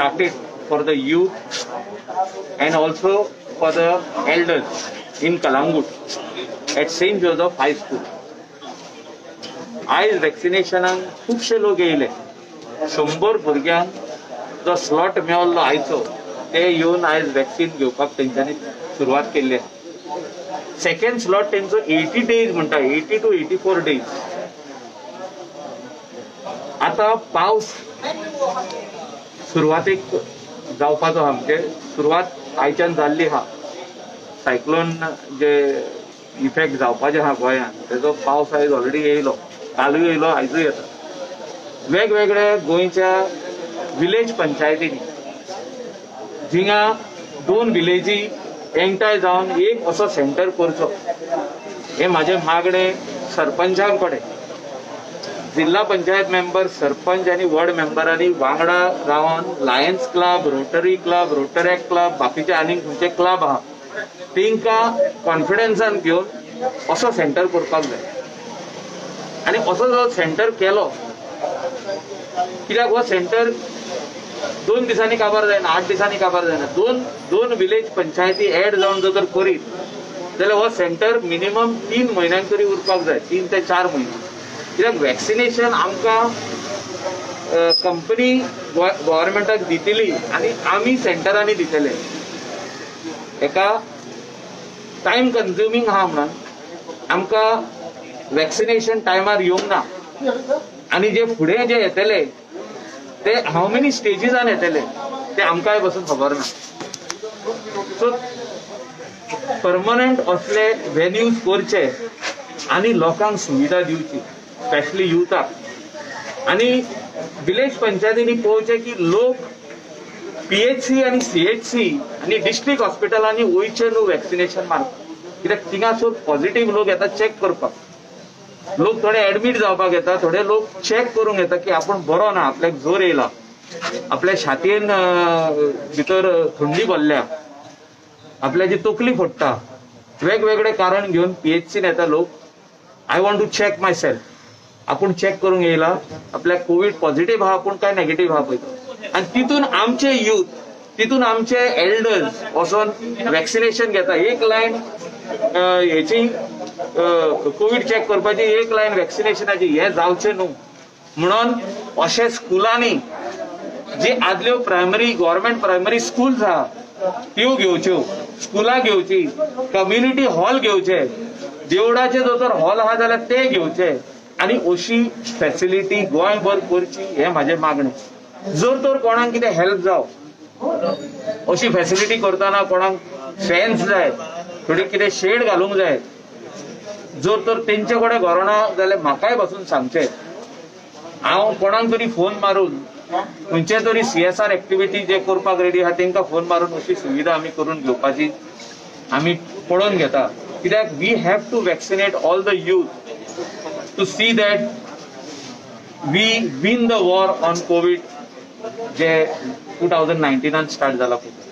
started for the youth and also for the elders in Calangute at Saint Joseph High School. आयज वॅक्सिनेशनाक खुबशे लोक येयले. 100 भुरग्यांक जो स्लॉट मेळ्ळो आयचो, ते येवन आयज वॅक्सिन घेवपाक तेंच्यांनी सुरवात केल्ली आहा. सेकंड स्लॉट तेंचो 80 डेज म्हणटा, 80 to 84 days. आता पावस सुरवातेक जावपाचो आहा, म्हणजे सुरवात आयच्यान जाल्ली आहा. सायक्लोन जे इफेक्ट जावपाचे आहा गोंयांत, तेजो पावस आयज ऑलरेडी येयलो, कालूय येयलो, आयजूय येता. वेगवेगळ्या गोंयच्या विलेज पंचायतींनी, जिंगा दोन विलेजी एकठांय जावन एक असो सेंटर करचो, हे म्हाजें मागणें सरपंचां कडेन. जिल्हा पंचायत मेंबर, सरपंच आनी वॉर्ड मेंबरांनी वांगडा रावन Lions club, rotary club, Rotaract club, बाकीचे आनीक खंयचे क्लब आहा, तेंकां कॉन्फिडन्सान घेवन असो सेंटर करपाक जाय. आनी असो जो सेंटर केलो, कित्याक हो सेंटर 2 दिसांनी काबार जायना, 8 दिसांनी काबार जायना. दोन दोन विलेज पंचायती ऍड जावन जर तर करीत जाल्यार हो सेंटर मिनिमम 3 म्हयन्यांक तरी उरपाक जाय, 3 ते 4 म्हयने. कित्याक वॅक्सिनेशन आमकां कंपनी गव्हर्मेंटाक दितली आनी आमी सेंटरांनी दितले. हेका टायम कन्ज्युमींग आहा म्हणून आमकां वॅक्सिनेशन टायमार येवंक ना. आनी जे फुडें जे येतले ते हाव मेनी स्टेजीसान येतले ते आमकांय बसून खबर ना. सो परमनंट असले वेन्यूज करचे आनी लोकांक सुविधा दिवची, स्पेशली युथाक. आनी विलेज पंचायतींनी पळोवचें की लोक पीएचसी आनी सीएचसी आनी डिस्ट्रिक्ट हॉस्पिटलांनी वयचे न्हू वॅक्सिनेशन मारपाक, कित्याक थिंगासर पॉझिटिव्ह लोक येता चॅक करपाक. लोक थोडे ऍडमीट जावपाक येता, थोडे लोक चॅक करूंक येता की आपूण बरो ना, आपल्याक जोर येयला, आपल्या छातयेन भितर थंडी भरल्या, आपल्याची तकली फोडटा, वेगवेगळे कारण घेवन पीएचसीन येता लोक. "I want to check myself." आपूण चॅक करूंक येयला, आपल्याक कोवीड पॉझिटिव्ह आहा पूण काय नेगेटिव्ह आहा पळयता. आनी तितून आमचे युथ, तितून आमचे एल्डर्स वचोन वॅक्सिनेशन घेता. एक लायन हेची कोवीड चॅक करपाची, एक लायन वॅक्सिनेशनाची. हें जावचें न्हू म्हणून अशे स्कुलांनी जी आदल्यो प्रायमरी, गव्हर्मेंट प्रायमरी स्कूल्स आहा त्यो घेवच्यो, स्कुलां घेवची, कम्युनिटी हॉल घेवचे, देवळाचे जर तर हॉल आहा जाल्यार ते घेवचे आनी अशी फॅसिलिटी गोंयभर करची, हें म्हाजें मागणें. जर तर कोणाक कितें हेल्प जावं, अशी फॅसिलिटी करतना कोणाक फॅन्स जाय, थोडी कितें शेड घालूंक जाय, जर तर तेंचे कडेन घरोना जाल्यार म्हाकाय पासून सांगचें. हांव कोणाक तरी फोन मारून, खंयचे तरी सीएसआर एक्टिविटी जे करपाक रेडी आहा तेंकां फोन मारून अशी सुविधा आमी करून घेवपाची आमी पळोवन घेता. कित्याक we have to vaccinate all the youth to see that we win the war on Covid, J 2019 start जाला पळय.